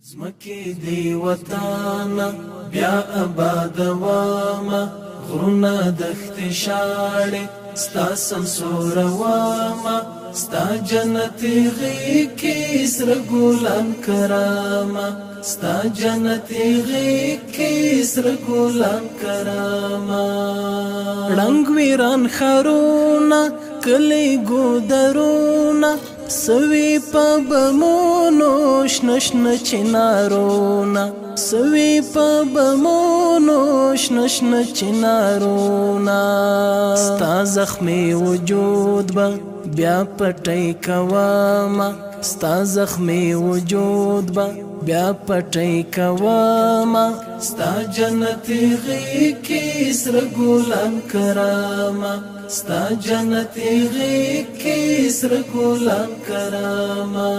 زمکه دی وطن بیا آباد وامه، غرونه دښتې شاړې ستا سمسور وامه، ستا جنت غیږ کې سره ګلان کرامه، ستا جنت غیږ کې سره ګلان کرامه. ړنګ ویران ښارونه، کلی ګودرونه، سوي په بمونو شنه شنه چنارونه، سوي په بمونو شنه شنه چنارونه. ستا زخمی وجود به بیا پټی کومه، ستا زخمی وجود به بیا پټی کومه، ستا جنت غیږ کې سره ګلان کرامه، ستا جنت غیږ کې سره ګلان کرامه.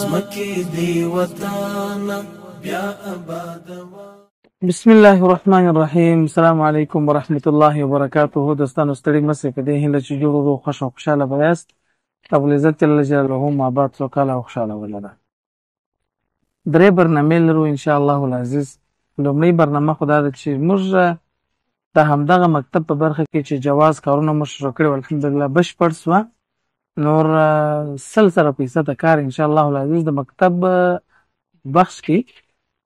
زمکه دی وطن بیا آباد. بسم الله الرحمن الرحیم. السلام علیکم ورحمت الله وبرکاته. دوستانو، ستړي مه په دې هیله چې جوړ روغ، خوښ او خوشحاله به یاست. رب العزت جل جلاله مو آباد، سوکاله او خوشحاله ولره. درې برنامې لرو ان شاء الله العزیز. لومړۍ برنامه خو دا ده چې موږ د همدغه مکتب په برخه کې چې جواز کارونه مو شروع کړي، الحمدلله بشپړ سوه. نور 100% د کار ان شاء الله العزیز د مکتب بخش کې،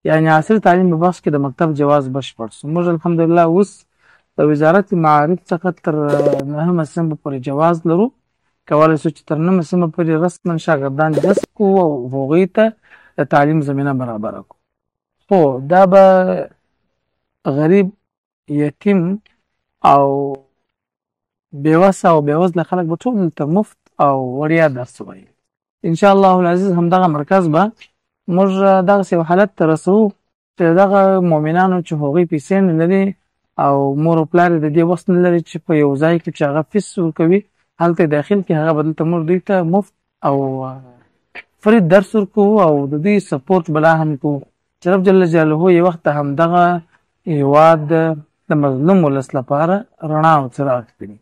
یعنی عصري تعلیم په بخش کې د مکتب جواز بشپړ سو. موږ الحمدلله اوس د وزارت معارف څخه تر نهمه صنف پورې جواز لرو، کولی شو چې تر نهمه صنف پورې رسما شاګردان جذب کړو او هغوی ته د تعلیم زمینه برابره کړو. خو دا به غریب، یتیم او بېوسه او بېوزله خلک به ټول دلته مفت او وړیا درس وایي ان شاء الله العزیز. همدغه مرکز به موږ دغسې یو حالت ته رسوو چې دغه مؤمنانو چې هغوی پیسې نه لري او مور او پلار یې د دې وس نه لري چې په یو ځای کې چې هغه فیس ورکوي هلته یې داخل کړي، هغه به دلته موږ دوی ته مفت او free درس ورکوو او د دوی سپورټ به لا هم کوو چې رب جل جلاله یو وخت همدغه هیواد د مظلوم ولس لپاره رڼا او څراغ کړي.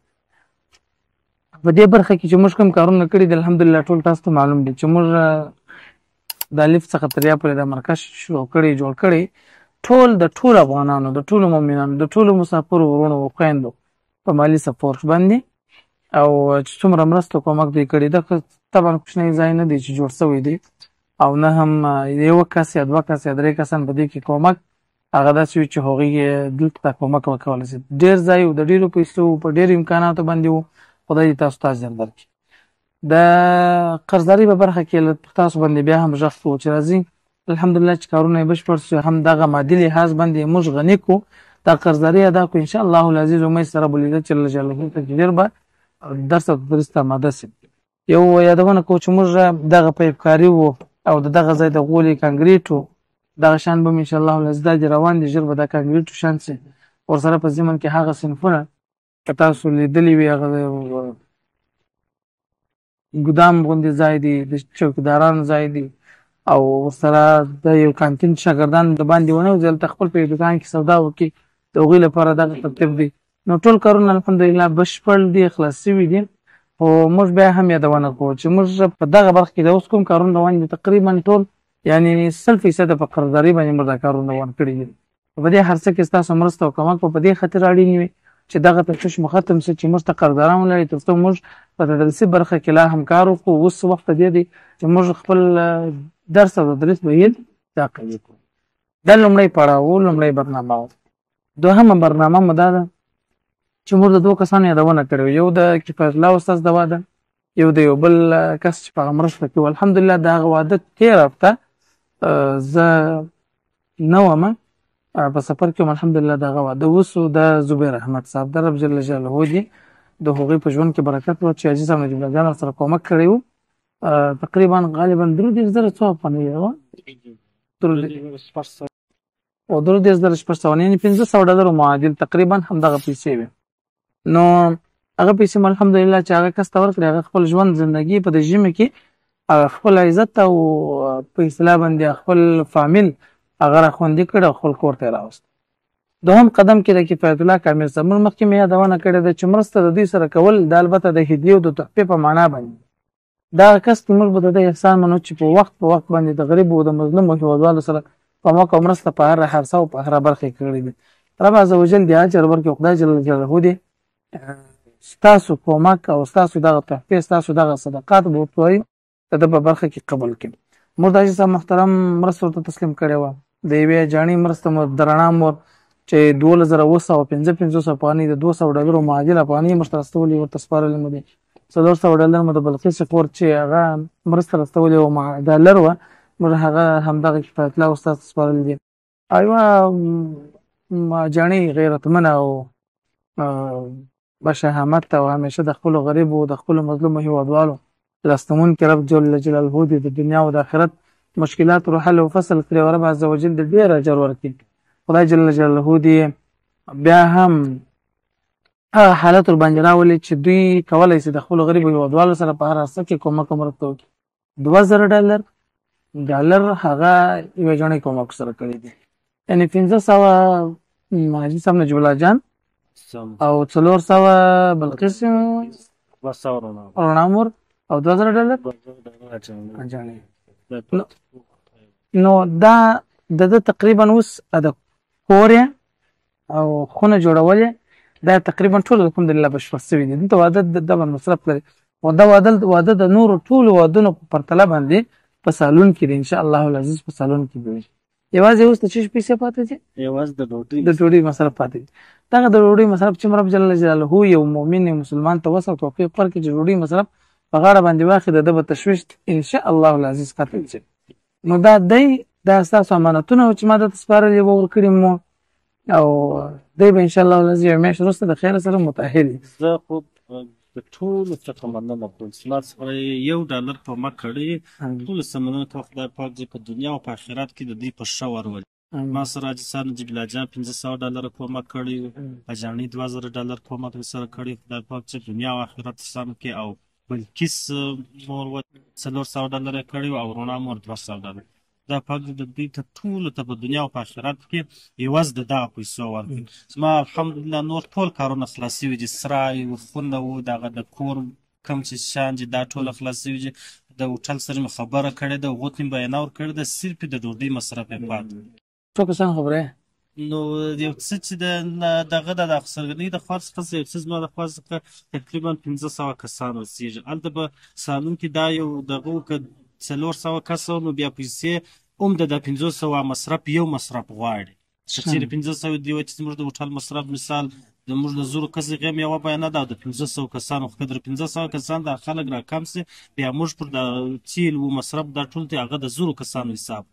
په دې برخه کې چې موږ کوم کارونه کړي دي، الحمدلله ټول تاسو ته معلوم دي چې موږ د الف څخه تر یا پورې دا مرکز شروع کړی، جوړ کړی، ټول د ټولو افغانانو، د ټولو مؤمنانو، د ټولو مسافرو وروڼو او خویندو په مالي سپورټ باندې او چې څومره مرسته کومک دوی کړي. دا طبعا کوچنی ځای نه دی چې جوړ سوی دی او نه هم یو کس یا دوه کس یا درې کسان په دې کې کومک هغه داسې وي چې هغوی دلته کومک وکولی شي. ډېر ځای و، د ډېرو پیسو په ډېرو امکاناتو باندې و. خدای دې تاسو ته اجر درکړي. د قرضدارۍ په برخه کې له تاسو باندې بیا هم غږ کوو چې راځي، الحمدلله چې کارونه یې بشپړ سو، هم دغه مادي لحاظ باندې موږ غني کړو، دا قرضداري ادا کړو ان شاء الله العزیز. امید سره رب العزت جل جلاله ته ډېر به درس او تدریس ته آماده سي. یو یادونه کوو چې موږ دغه پایپکاري وو او د دغه ځای د غولي کانګریټو دغه شان به ان شاء الله العزیز دا دي روان دي، ژر به دا کانګریټو شان سي. ورسره په ضمن کې هغه صنفونه که تاسو لیدلي وي، هغه ګدام غوندې ځای دی، د چوکیدارانو ځای دی او ورسره د یو کانتین، شاګردان د باندې ونه وځي، هلته خپل په یو دوکان کې سودا وکړي، د هغوی لپاره دغه ترتیب دی. نو ټول کارونه الحمدلله بشپړ دي، خلاص سوي دي. خو موږ بیا هم یادونه کوو چې موږ په دغه برخه کې د اوس کوم کارونه روان دي، تقریبا ټول یعنی 100% په قرضداري باندې موږ دا کارونه روان کړي دي. په دې هر څه کې ستاسو مرسته او کومک په دې خاطر اړین وي چې دغه تشویش مو ختم شي چې موږ ته قرضداران ولري، تر څو موږ په تدریسي برخه کې لا هم کار وکړو. اوس وخت دې دی چې موږ خپل درس او تدریس بهیر دا قوي کړو. دا لومړی پړاو و، لومړی برنامه وه. دوهمه برنامه مو دا ده چې موږ د دوو کسانو یادونه کړې، یو د کفایت الله استاد د واده، یو د یو بل کس چې په هغه مرسته کې و. الحمدلله د هغه واده تېره هفته زه نه وم، په سفر کې وم، الحمدلله دغه واده وسو. د زبیر احمد صاحب، د رب جل جلاله دې د هغوی په ژوند کې برکت و چې حاجي صاحب نجیب الله جان ورسره کومک کړی و. تقریبا غالبا 33,000 څو افغانۍ وه، او 33,600، یعنې 500 ډالرو معادل تقریبا همدغه پیسې وې. نو هغه پیسې مو الحمدلله چې هغه کس ته ورکړې، هغه خپل ژوند زندګي په دې ژمي کې هغه خپل عزت او په اصطلاح باندې خپل فامیل هغه را خوندي کړ او خپل کور ته یې راوست. دوهم قدم کې د کفایت الله کامل صاحب، موږ مخکې مې یادونه کړې ده چې مرسته د دوی سره کول دا البته د هدیې او د تحفې په معنا باندې. دا کس ته موږ به د ده احسان منو چې په وخت په وخت باندې د غریبو او د مظلومو هېوادوالو سره کومک او مرسته په هره حرصه او په هره برخه کې کړې دي. رب عز وجل دې اجر ورکړي، خدای جل جلاله دې ستاسو کومک او ستاسو دغه تحفې، ستاسو دغه صدقات به ورته د ده په برخه کې قبول کړي. موږ د حاجي صاحب محترم مرسته ورته تسلیم کړې وه. د یوې جاڼې مرسته مو د رڼا مور چې 12755 افغانۍ د $200 معادل افغانۍ موږ ته راستولې ورته سپارلې مو دي. $400 مو د بلقیس خور چې هغه مرسته راستولې وه ډالر وه، موږ هغه همدغه کفایت الله استاد ته سپارلې دي. یوه جاڼې غیرتمنه او بشهامت او همیشه د خپلو غریبو د خپلو مظلومو هیوادوالو لاسنیوونکي رب جل جلاله دې د دنیا او د آخرت مشکلات ور حل او فصل کړي او رب عز وجل دې ډېر اجر ورکړي. خدای جل جلاله دې بیا هم هغه حالت ور باندې راولي چې دوی کولی شي د خپلو غریبو هیوادوالو سره په هر څه کې کومک او مرسته وکړي. $2000 هغه یوې جڼې کومک سره کړی دی، یعنې 500 حاجي صاحب نجیب الله جان او 400 بلقیس رڼا مور او $2000 جاڼې. نو دا د ده تقریبا اوس د کور او خونه جوړول دا تقریبا ټول الحمدلله بشپړ سوي دي. دلته واده دغه مصرف لري او دا واده د نورو ټولو وادونو په پرتله باندې په سالون کې دی، ان شاء الله العزیز په سالون کې دی. یوازې اوس د څه شي پیسې پاتې دي؟ یوازې د ډوډۍ مصرف پاتې دي. دغه د ډوډۍ مصرف چې رب جل جلاله یو مؤمن یو مسلمان ته وسه او توفیق ورکړي چې ډوډۍ مصرف په غاړه باندې واخلي، د ده به تشویش ان شاء الله العزیز ختم شي. نو دا دی دا ستاسو امانتونه چې ما درته سپارلي وه ورکړي مو، او دی به ان شاء الله العزیز یوه میاشت وروسته د خیره سره متأهل وي. زه خو د ټولو څخه مننه کوم چې ما څخه یې $1 کومک کړی، ټولو څخه مننه کوم. خدای پاک دې په دنیا او په آخرت کې د دوی په ښه ورولي. ما سره حاجي صاحب نجیب الله جان $500 کومک کړی، حاجاڼۍ $2000 کومک سره کړی. خدای پاک چې دنیا او آخرت سم کړي. او بلقیس مور $400 کړی او رڼا مور $200. دا پاک د دوی ته ټولو ته په دنیا او په آخرت کې عوض د دغه پیسو ورکړي. زما الحمدلله نور ټول کارونه خلاص شوي دي، سرای و خونه و دغه د کور کوم چې شیان دي دا ټول خلاص شوي دي. د هوټل سره مې خبره کړې ده، هغو ته مې بیانه ورکړې ده، صرف د ډوډۍ مصرف یې پاتې. څو کسان خبره؟ نو یو څه چې د دغه د افسرګنۍ د خوا څخه یو څه زما د خوا څخه تقریبا 500 کسان رسېږي. هلته به سالون کې دا یو دغه که 400 کسه نو بیا پیسې هم د 500 مصرف یو مصرف غواړي. که چېرې 500 دی چې زموږ د هوټل مصرف مثال د موږ د زرو کسو غیم یوه بیانه ده، د 500 کسانو خو که در 500 کسان دا خلک راکم سي بیا موږ پر د تیل و مصرف دا ټول دی هغه د زرو کسانو حساب،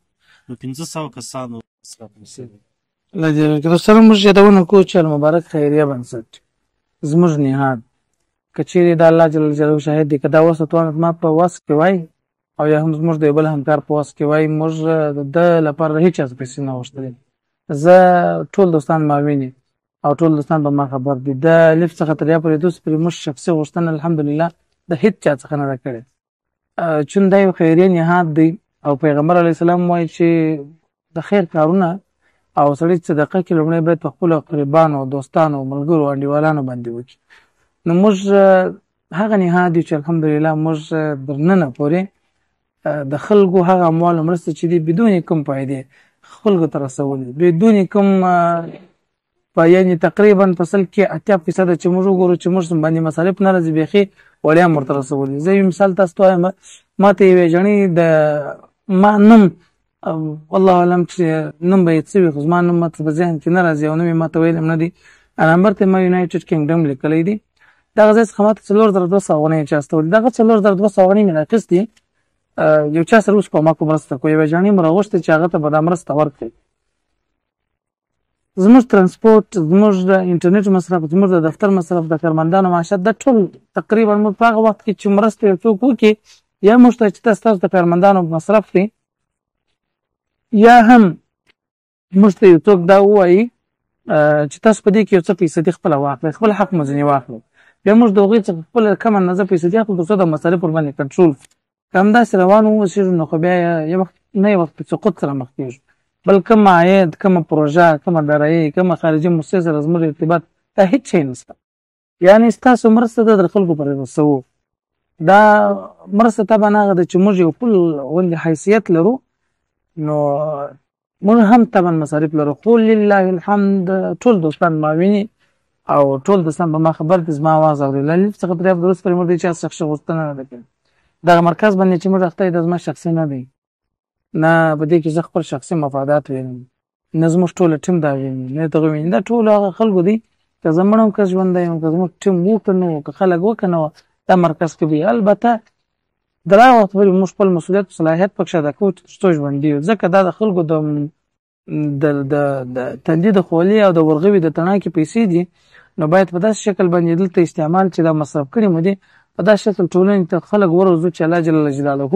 نو 500 کسانو مصرف رسېږي. الله دې ورکړي. دوستانو موږ یادونه کوو چې المبارک خیریه بنسټ زموږ نهاد که چېرې د الله جل جلاله شاهد دی، که دا وسه توان ما په وس کې وای او یا هم زموږ د یو بل همکار په وس کې وای، موږ د ده لپاره د هېچا څخه پیسې نه غوښتلې. زه ټول دوستان ما ویني او ټول دوستان به ما خبر دي، د الف څخه تر یا پورې دوست پورې موږ شخصي غوښتنه الحمدلله د هېڅ چا څخه نه ده کړې. چون دا یو خیریه نهاد دی او پیغمبر علیه السلام وایي چې د خیر کارونه او سړی صدقه کې لومړی باید په خپلو قریبانو، دوستانو، ملګرو، انډیوالانو باندې وکړي. نو موږ هغه نهاد یو چې الحمدلله موږ در ننه پورې د خلکو هغه اموالو مرسته چې دي بدون کوم فایدې خلکو ته رسولې، بدون کوم یعنې تقریبا په سل کې 80% چې موږ وګورو چې موږ باندې مصارف نه راځي بیخي وړیا هم ورته رسولي. زه یو مثال تاسو ته وایم، ما ته یوې جڼې د ما نوم والله اعلم چې نوم به یې څه وي، خو زما نوم ماته په ذهن کې نه راځي او نوم یې ماته ویلی هم نه دی. نمبر ته ما یونایټډ کینګډم لیکلی دی. دغه ځای څخه ماته 4200 افغانۍ چې استولې، دغه 4200 افغانۍ مې راخیستې، یو چا سره اوس کومک مرسته کوي، یوه جاڼې مو راغوښتې چې هغه ته به دا مرسته ورکړي. زموږ ترانسپورت، زموږ د انټرنیټ مصرف، زموږ د دفتر مصرف، د کارمندانو معاشات، دا ټول تقریبا موږ په هغه وخت کې چې مرسته یو څوک وکړي یا موږ ته چې ستاسو د کارمندانو مصرف دی یا هم موږ ته یو څوک دا ووایي چې تاسو په دې کې یو څه فیصدي خپله واخلئ، خپل حق مو ځینې واخلئ، بیا موږ د هغوی څخه خپله کمه اندازه فیصدي اخلو تر څو د مصارف ورباندې کنټرول کړو. که همداسې روان واوسېږو نو خو بیا یو وخت نه یو وخت په سقوط سره مخ کېږو. بل کوم عاید، کومه پروژه، کومه دارایي، کومه خارجي موسسې سره زموږ ارتباط دا هېڅ شی نشته. یعنې ستاسو مرسته ده در خلکو پورې رسوو. دا مرسته طبعا هغه ده چې موږ یو خپل غوندې حیثیت لرو، نو موږ هم طبعا مصارف لرو، خو لله الحمد ټول دوستان ما ویني او ټول دوستان به ما خبر دي، زما اواز اوري. له الف څخه تر درس پورې موږ د چا شخصي غوښتنه نه ده کړې. دغه مرکز باندې چې موږ اخته یو، دا زما شخصي نه دی، نه په دې کې زه خپل شخصي مفادات وینم، نه زموږ ټوله ټیم دا ویني، نه دغه ویني. دا ټول هغه خلکو دي که زه مړ یم که ژوندی یم، که زموږ ټیم و که نه و، که خلک و که نه و، دا مرکز کې وي. البته در هغه وخت پورې موږ خپل مسؤلیت او صلاحیت پکښې ادا کوو چې تر څو ژوندي یو، ځکه دا د خلکو د د د د تندي د خولې او د ورغوي د تڼاکې پیسې دي، نو باید په داسې شکل باندې دلته استعمال چې دا مصرف کړي مو دي، په داسې شکل ټولنې ته خلک وروزو چې الله جل جلاله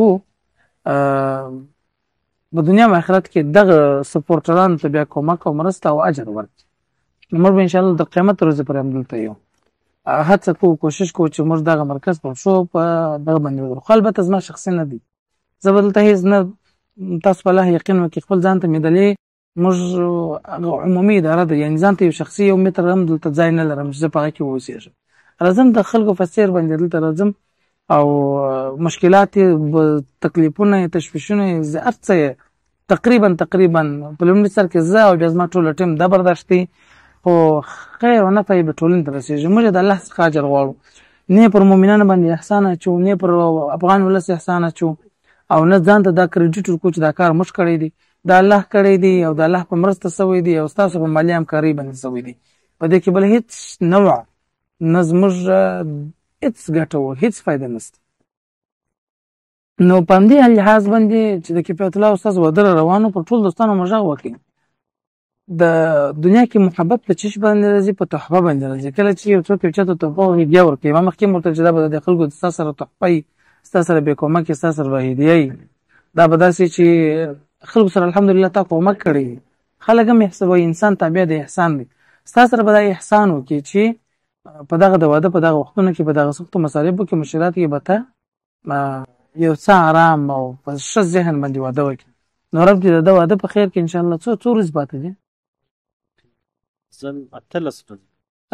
په دنیا او آخرت کې دغه سپورټرانو ته بیا کومک او مرسته او اجر ورکړي. نو موږ به انشاءالله د قیامت ورځې پورې هم دلته یو هڅه کوو، کوشش کوو چې موږ دغه مرکز په پښو په دغه باندې ودرو. خو البته زما شخصي نه دی، زه به دلته هېڅ نه، تاسو په الله یقین وکړئ، خپل ځان ته مې دلې موږ هغه عمومي اداره ده، یعنې ځان ته یو شخصي یو متر هم دلته ځای نه لرم چې زه په هغه کې واوسېږم. راځم د خلکو په څېر باندې دلته راځم او مشکلات یې، تکلیفونه یې، تشویشونه یې، هر څه یې تقریبا په لومړي سر کې زه او بیا زما ټوله ټیم دا برداشت کوي، خو خیر او نفع یې به ټولنې ته رسېږي. موږ د الله څخه اجر غواړو، نه پر مؤمنانو باندې احسان اچو، نه پر افغان ولس احسان اچو، او نه ځان ته دا کریډیټ ورکړو چې دا کار موږ کړی دی، دا الله کړی دی او د الله په مرسته سوی دی او ستاسو په مالي همکارۍ باندې سوی دی. په دې کې بل هېڅ نوع نه زموږ هېڅ ګټه و هېڅ فایده نشته. نو په همدې لحاظ باندې چې د کفایت الله استاد واده را روانو، پر ټول دوستانو مو غږ وکړي، د دنیا کې محبت په څه شي باندې راځي؟ په تحفه باندې راځي. کله چې یو څوک یو چا ته تحفه او هدیه ورکوي، ما مخکې هم ورته چې دا به د خلکو ستا سره تحفه وي، ستا سره بې کومک، ستا سره به هدیه وي، دا به داسې چې خلکو سره الحمدلله تا کومک کړی، خلک هم وایي انسان تابع د احسان دی، ستا سره به دا احسان وکړي چې په دغه د واده په دغه وختونو کې، په دغه سختو مصارفو کې، مشکلاتو کې به ته یو څه آرام او په ښه ذهن باندې واده وکړي. نو رب دې د ده واده په خیر کې انشاءالله. څو څو ورځې پاتې دي؟ ځل 18 ورځې.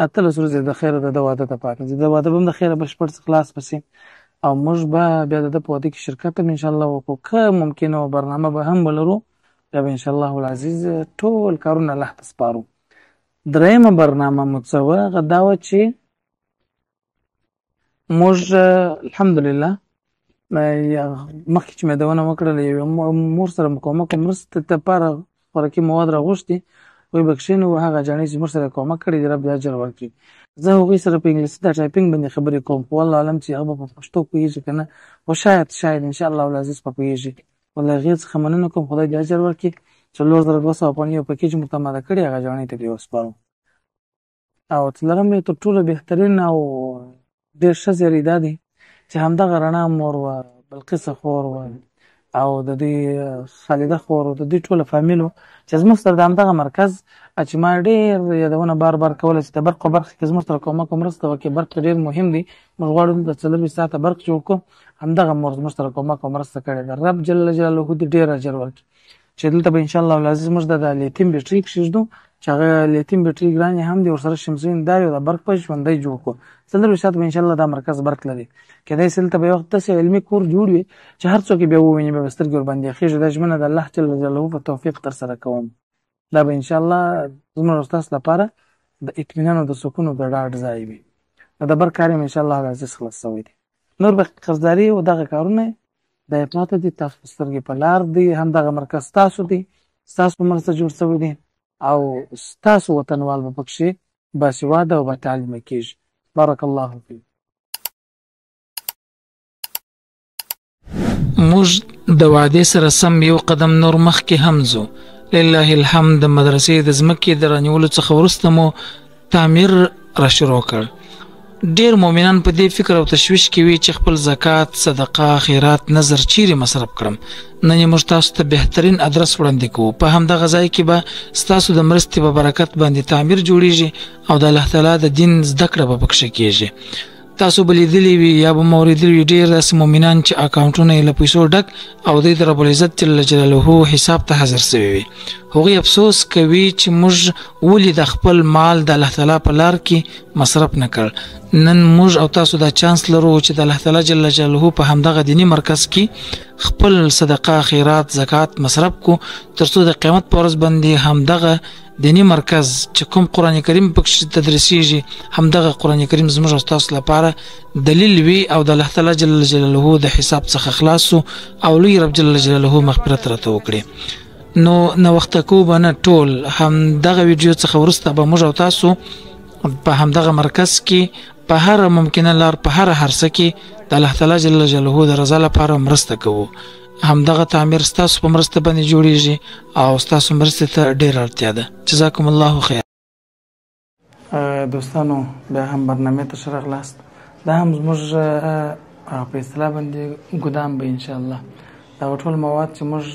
18 ورځې د خیره د ده واده ته پاتې دي. د واده به هم د خیره بشپړ څه خلاص به سي او موږ به بیا د ده په واده کې شرکت هم انشاءالله وکړو، که ممکنه وه برنامه به هم ولرو، بیا به انشاءالله العزیز ټول کارونه الله ته سپارو. درېیمه برنامه مو څه وه؟ هغه دا وه چې موږ الحمدلله مخکې چې مې یادونه وکړه، له یوې مور سره مو کومک او مرستې لپاره خوراکي مواد راغوښتي، هغوی به کښېنوو، هغه جاڼۍ چې موږ سره کومک کړی دی، رب دې اجر ورکړي. زه هغوی سره په انګلیسي دا ټایپینګ باندې خبرې کوم، خو والله عالم چې هغه به په پښتو پوهېږي که نه، خو شاید انشاءالله العزیز په پوهېږي. له هغې څخه مننه کوم، خدای دې اجر ورکړي. 4200 افغانۍ یو پکېج موږ ته اماده کړی، هغه جاڼۍ ته دې وسپارو. او څلورم یې تر ټولو بهترین او ډېر ښه زیری دا دی چې همدغه رڼا مور وه، بلقیسه خور وه او د دوی خالده خور او د دوی ټوله فامیل وو چې زموږ سره د همدغه مرکز چې ما ډېر یادونه بار بار کوله چې د برق په برخه کې زموږ سره کومک او مرسته وکړي، برق ډېر مهم دی، موږ غواړو دلته 24 ساعته برق جوړ کړو. همدغه مور زموږ سره کومک او مرسته کړې ده، رب جل جلاله دې ډېر اجر ورکړي. چې دلته به انشاءالله العزیز موږ د لیتیم بیټري کښېږدو چې هغه لیتیم بیټري ګرانې هم دي، ورسره شمسي هندارې او د برق په ژوندی جوړ کړو. 24 ساعته به انشاءالله دا مرکز برق لري. کېدای شي دلته به یو وخت داسې علمي کور جوړ وي چې هر څوک یې بیا وویني، بیا به سترګې ورباندې خېږي. دا ژمنه د الله جل جلاله په توفیق ترسره کوم. دا به انشاءالله زموږ او ستاسو لپاره د اطمینان او د سکون او د ډاډ ځای وي. نو د برق کار یې انشاءالله العزیز خلاص شوی دی. نور به قرضداري او دغه کارونه دا یې پاته دي، تاسو په سترګې په لار دی، همدغه مرکز ستاسو دی، ستاسو په مرسته جوړ شوی دی او ستاسو وطنوال به پکښې باسواده او باتعلیمه کېږي. بارک الله فیک. موږ د وعدې سره سم یو قدم نور مخکې هم ځو. لله الحمد د مدرسې د ځمکې د رانیولو څخه وروسته مو تعمیر را شروع کړ. ډېر مؤمنان په دې فکر او تشویش کې وي چې خپل زکات، صدقه، خیرات، نظر چیرې مصرف کړم. نن یې موږ تاسو ته بهترین ادرس وړاندې کوو. په همدغه ځای کې به ستاسو د مرستې په برکت باندې تعمیر جوړیږي او د الله تعالی د دین زده کړه به پکښې کیږي. تاسو به لیدلي وي یا به مو اورېدلي وي ډېر داسې مؤمنان چې اکاونټونه یې له پیسو ډک او دوی د رب العزت جل جلاله حساب ته حاضر سوي وي. هغوی افسوس کوي چې موږ ولې د خپل مال د الله تعالی په لار کې مصرف نه کړ. نن موږ او تاسو دا چانس لرو چې د الله تعالی جل جلاله په همدغه دیني مرکز کې خپل صدقه، خیرات، زکات مصرف کو، ترڅو د قیامت په ورځ باندې همدغه دیني مرکز چې کوم قرآن کریم پکې تدریسیږي، همدغه قرآن کریم زموږ او تاسو لپاره دلیل وي او د الله تعالی جل جلاله د حساب څخه خلاص سو او لوی رب جل جلاله مغفرت راته وکړي. نو نوخته کو به نه، ټول همدغه ویډیو څخه وروسته به موږ او تاسو په همدغه مرکز کې په هر ممکنه لار، په هر هرڅه کې د الله تعالی جل جلاله د رضا لپاره مرسته کوو. همدغه تعمیر ستاسو په مرسته باندې جوړیږي او ستاسو مرستې ته ډېره اړتیا ده. جزاکم الله خیر. دوستانو بیا هم برنامې ته ښه راغلاست. دا هم زموږ په اصطلاح باندې ګدام به انشاءالله دا ټول مواد چې موږ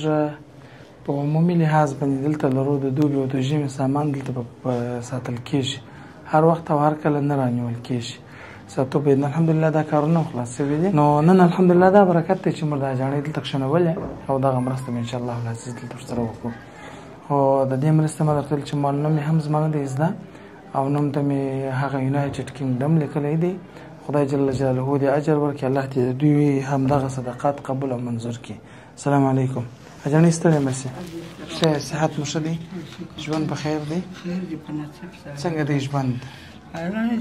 په عمومي لحاظ باندې دلته لرو، د دوبي او د ژمي سامان دلته په ساتل کېږي، هر وخت او هر کله نه رانیول کېږي. ساتو به الحمدلله دا کارونه هم خلاص شوي دي. نو نن الحمدلله دا برکت دی چې موږ دا جاڼۍ دلته کښېنولې او دغه مرسته به انشاءالله العزیز دلته ورسره وکړو. خو د دې مرستې ما درته ویل چې مال نوم مې هم زما نه دی زده او نوم ته مې هغه یونایټډ کینګډم لیکلی دی. خدای جل جلاله دې اجر ورکړي، الله دې د دوی همدغه صدقات قبول او منظور کړي. السلام علیکم. اجاڼۍ ستړی مه شې، ښه صحت مو ښه دی؟ ژوند په خیر دی؟ څنګه دی ژوند؟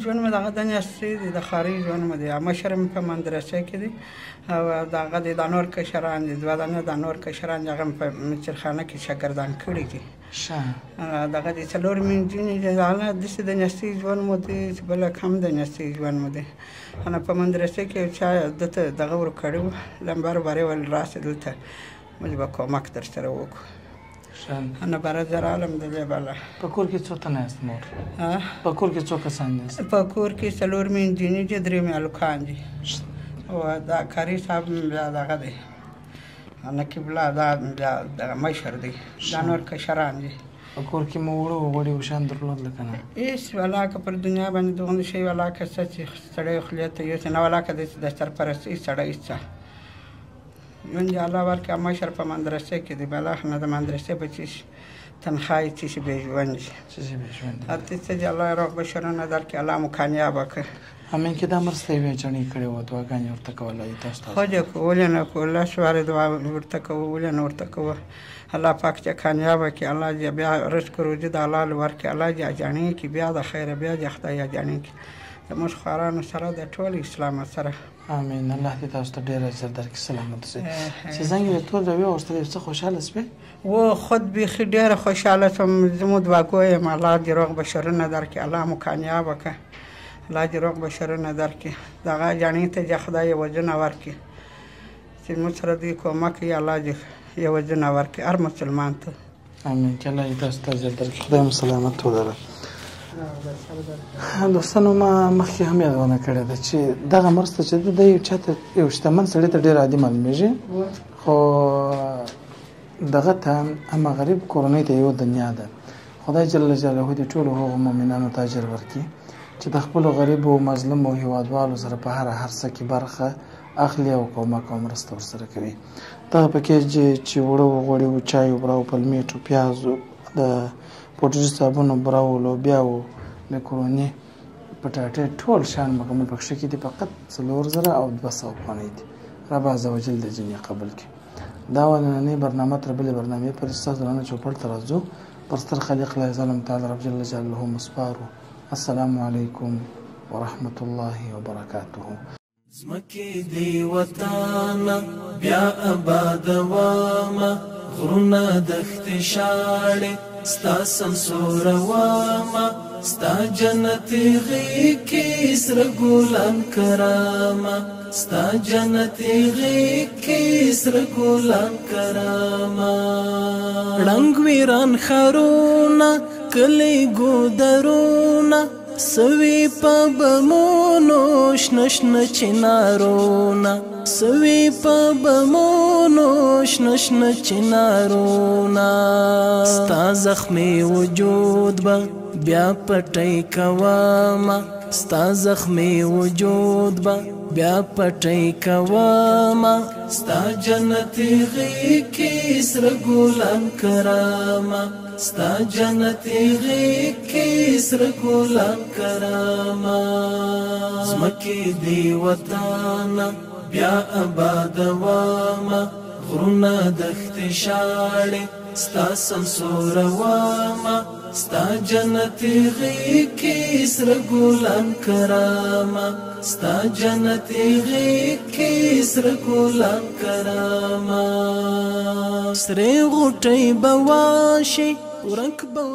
ژوند مې دغه د نیستۍ دی، د ښاري ژوند مې دی. مشر مې په مدرسه کې دی او دغه دی دا نور کشران دي، دوه دانه دا نور کشران دي، هغه مې په مچرخانه کې شاګردان کړي دي. دغه دی څلور مې نجونې دي. هغه داسې د نیستۍ ژوند مو دی چې بله کم د نیستۍ ژوند مو دی. انا په مدرسه کې یو چا ده ته دغه ورکړی و، لمبر بارې ویل راسه دلته موږ به کومک در سره وکړو. انا باره زه رالم د دې بله. په کور کې څو تنه یاست مور؟ په کور کې څو کسان یاست؟ په کور کې څلور مې نجونې دي، درې مې هلکان دي. او دا قاري صاحب مې بیا دغه دی، نقیب الله دا بیا دغه مشر دی، دا نور کشران دي. په کور کې مو اوړه غوړي وشان درلودل که نه؟ هېڅ ولاکه پر دنیا باندې دغوندې شی ولاکه څه چې سړی خولې ته یوسي نه، ولاکه داسې د سرپرستۍ سړی څه ژوند دې الله ورکړي. مشر په مدرسه کې دی، بله نه د مدرسې په څه شي تنخوا یې څه شي بې ژوند شي، څه شي بې ژوند دي. هلته څه دې الله روغ بشرونه درکړي، الله مو کامیابه کړي. امین. کې دا مرسته یوې چڼې کړې وه، دعاګانې ورته کولای تاسو؟ خو دې کو ولې نه کوو، لس وارې دعا ورته کوو، ولې نه ورته کوو. الله پاک دې کامیابه کړي، الله دې بیا رزق روزي د حلال ورکړي، الله دې اجاڼې کړي، بیا د خیره بیا دې خدای اجاڼې کړي زموږ خوارانو سره، د ټول اسلام سره. امین. الله دې تاسو ته ډېر اجر درکړي، سلامت اوسئ. چې زنګ یې تور راوي غوښتل، یو څه خوشحاله شوې؟ و خود بیخي ډېره خوشحاله شوم. زه مو دعاګو یم، الله دې روغ بشرونه درکړي، الله مو کامیابه کړه، الله دې روغ بشرونه درکړي. دغه جاڼې ته دې خدای عوضونه ورکړي چې موږ سره دوی کومک کوي، الله دې عوضونه ورکړي هر مسلمان ته. امین. چې الله دې تاسو ته اجر درکړي، خدای مو سلامت ولره. دوستانو ما مخکې هم یادونه کړې ده چې دغه مرسته چې ده، یو چا ته یو شتمن سړي ته ډېر عادي معلومېږي، خو دغه ته اما غریب کورنۍ ته یو دنیا ده. خدای جل جلاله دې ټولو هغو مؤمنانو ته اجر ورکړي چې د خپلو غریبو مظلومو هیوادوالو سره په هر هر څه کې برخه اخلي او کومک او مرسته ورسره کوي. دغه پکېج چې اوړه وغوړي و، چای وبره و، پلمیټ و، پیاز و، د پوډري صابون بوره و، لوبیا و، مکروني، پټاټې، ټول شیان مکمل پکښې کې دي. فقط 4200 افغانۍ دي. رب عز وجل دې ځینې قبول کړي. دا وه نننۍ برنامه. تر بلې برنامې پورې ستاسو درانه چوپړ ته راځو. پر ستر خالق لا ظلم تعالی رب جل جلاله مو سپارو. السلام علیکم ورحمة الله وبرکاته. ځمکې دې وطنه بیا ابادومه، غرونه دښتې شاړې ستا سمسوره ومه، ستا جنتي غېږ کې سره ګلان کرامه، ستا جنتي غېږ کې سره ګلان کرامه. ړنګ ویران ښارونه کلي ګودرونه، سوي په بمونو شنه شنه چنارونه، سوي په بمونو شنه شنه چنارونه. ستا زخمي وجود به بیا پټی کومه، ستا زخمی وجود به بیا پټی کوما، ستا جنتی غیږ کې سره ګلان کراما، ستا جنتی غیږ کې سره ګلان کراما. زمکه دی وطن بیا آباد واما، غرونه دښتې شاړې ستا سمسور واما، ستا جنتی غیږ کې سره ګلان کراما، ستا جنتی غیږ کې سره ګلان کراما. سرې غوټۍ به واشي ورک به.